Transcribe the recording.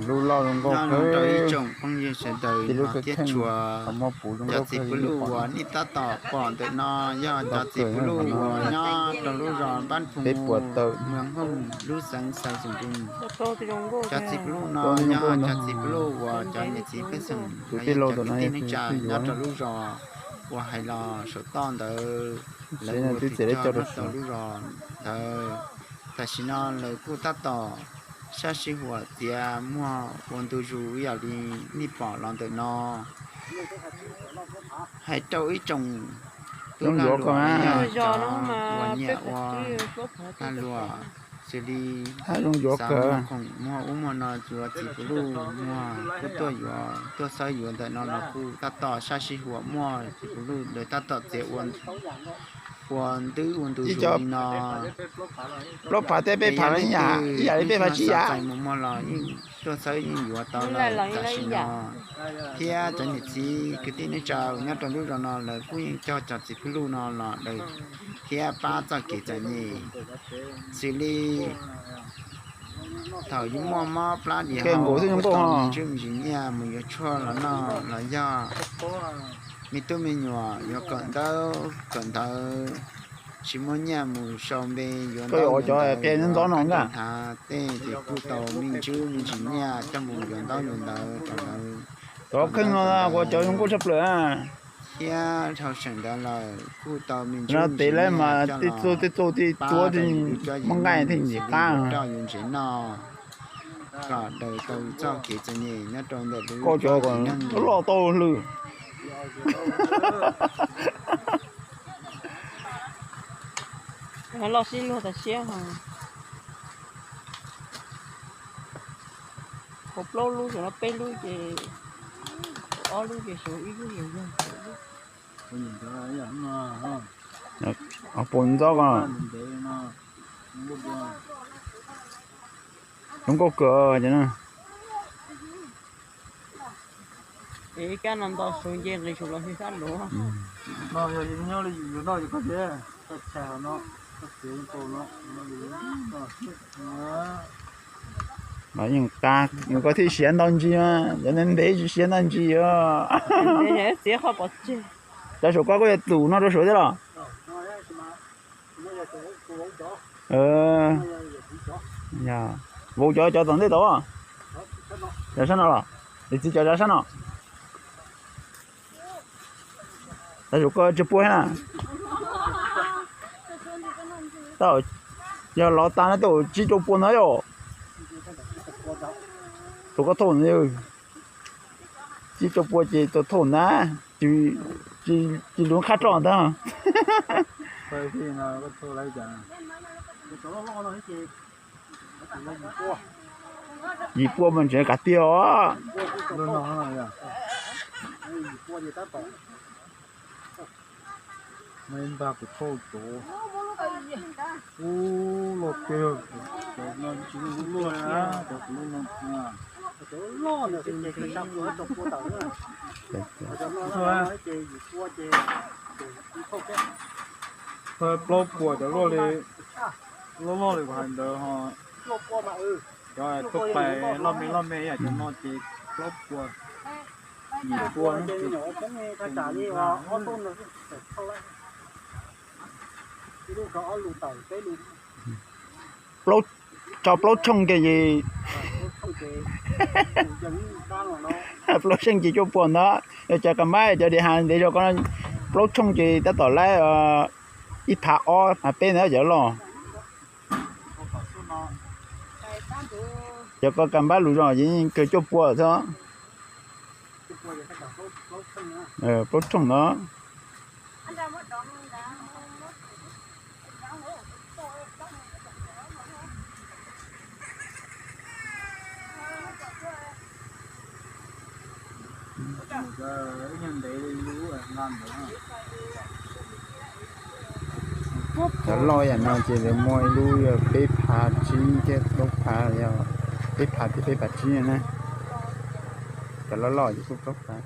Lub loj zoo nkauj kawg. Ib tsoom phooj ywg sawv daws, thiab tshua cov txiv pw luj uas nej tab tom pom ntawm no yog cov txiv pw luj uas nyob rau lub zos Npab Phu, Moos Hooj, lub xeev Xais Xais Npus. Cov txiv pw luj no yog cov txiv pw luj uas cov niam txiv pej xeem los yog cov kwv tij neej tsa nyob rau lub zos uas hais los saum toj ntawd, lawv ua tus coj nyob rau lub zos ntawd. Tam sim no lawv kuj tab tom sab sij huam txiav muag ua ntu zus ib yam li nej pom los ntawm no. Hais rau ib tsoom tub lag luam, cov uas nyiam ua lag luam xws li xav muag khoom muag ub muag no, yuav txiv pw luj muag, kuj tuaj yuav, tuaj xawb yuav ntawm no los kuj tab tom sab sij huam muaj txiv pw luj lawv tab tom txiav ua ntwb ua ntu zus li no. Plaub phav thiab peb phav ib yam li peb phav tsib yam. Txais mus muag los yeej tuaj xawb yeej yuav tau lawm tam sim no. Thiab cov niam txiv kwv tij neej tsa nyob rau lub zos no lawv kuj yeej cog cov txiv pw luj no los daws thiab pab txoj kev txom nyem, xws li thaum yuav muaj mob plab diav hau, ua tau me ntsis nyiaj mus yuav tshuaj los noj los yog me tub me nyuam yuav kawm ntaub kawm ntawv, tsis muaj nyiaj mus sau npe yuav ntaub yuav ntawv, yuav hnab tej ces kuj tau me ntsis me ntsis nyiaj coj mus yuav ntaub yuav ntawv rau lawv. Cov kheej no ua cov zoo nkauj tshaj plaws. Thiab dhau seem ntawd lawm kuj tau me ntsis me ntsis nyiaj coj los pab rau yus cov yus nqaij thiab yus roj yus ntsev noj, kom daws tau txoj kev txom nyem nyob rau ntawm lub neej loj tau lawm. Loj sib luag tas siab. Hauv plaub lub, saum no peb lub ces, ob lub ces saum ib lub. Puas ntxob ko? Zoo nkauj kawg. Es kab no nto su nce nqis su los hwj sab luv. Mas yeej qab, nws koj thiaj siav nto ntsis, cov ntev ntev tsis siav nto ntsis os. Txiav qhov pov tseg. Cov saum koj kuj yog tus no rau saum thiab los? Vauv cov, cov tom ntej tod, cov sab no los? Niam txiv cov, cov sab no. Cov saum koj tsib puas thiab na. Yog lov tas no tau tsib rau puas ntawd yom. Tus koj thauj ntawd, tsib rau puas ces tus thauj ntawd, tsis lub qhab roj ntawd. Yim puas mas tseem kav tiag os. Ub, loj tiag. Plaub puas cov luaj li, loj loj li kuv hais ntawd ho. Cov tuaj pais loj me loj me ib yam cov no ces plaub puas, yim puas. Plaub, tso plaub tshooj ces, plaub tshooj ces cuaj puas ntawd. Yog cov kas mab cov diam hav ntev zog ko, plaub tshooj ces tab tom laib ib phav ob phav peb ntawd cov loj. Cov ko kas mab lus zog ces yeej kawg cuaj puas xwb. Plaub tshooj no. Cov loj yam no ces lawv muaj ib lub yog peb phav tsib thiab plaub phav, yog peb phav thiab peb phav tsib na. Cov loj loj ces kuj plaub phav.